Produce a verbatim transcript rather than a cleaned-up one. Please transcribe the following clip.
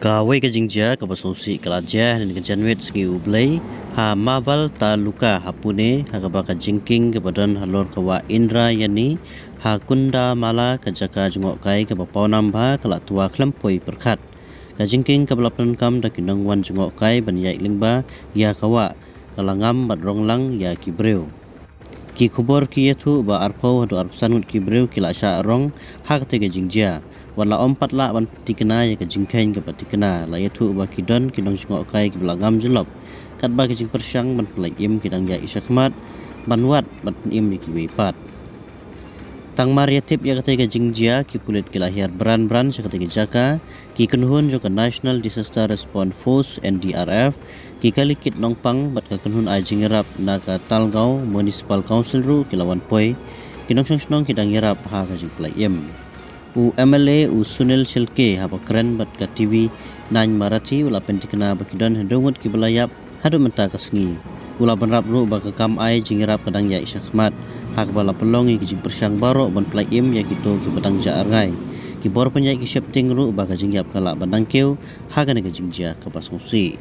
Kawei ka jingjia kaba sngewsih ka la jia hynnin ka janmiet sngi U Blei ha Maval Taluka ha Pune, ha kaba ka jingkieng kaba don halor ka wah Indrayani ha Kundamala, ka jaka jngohkai kaba pawnam bha, ka la twa khlem poi pyrkhat. Ka jingkieng kaba la pyndonkam da ki nongwan jngohkai ban ïaid lyngba ïa ka wah ka la ngam bad rong lang ïa ki briew. Ki khubor ki ïathuh ba arphew haduh arphew san ngut ki briew ki la shah rong ha katei ka jingjia. Wat la ym pat lah ban thikna ïa ka jingkheiñ kaba thikna, la ïathuh ba ki don ki nongjngohkai kiba la ngam jyllop, katba ki jingpyrshang ban pynlait im ki dang ïaid shakhmat ban wad ban pynim ïa kiwei pat. Tang mar ïatip ïa katei ka jingjia, ki pulit ki la hiar bran bran sha katei ka jaka, ki kynhun jong ka National Disaster Response Force, N D R F, ki kali kit nongpang bad ka kynhun ai jingïarap na ka Talgaon Municipal Council ruh ki la wan poi. Ki nongshong shnong ki dang ïarap ha ka jingpynlait im. U M L A u Sunil Shelke haba kren bad ka T V Nine Marathi u la pynthikna ba ki don hynriew ngut kiba la ïap haduh mynta ka sngi. U la bynrap ruh ba ka kam ai jingïarap ka dang ïaid shakhmat, ha kaba la pynlong ïa ki jingpyrshang baroh ban pynlait im ïa kito kiba dang jah rngai. Ki bor pynïaid ki sheptieng ruh ba ka jingïap ka lah ban dang kiew ha kane ka jingjia kaba sngewsih.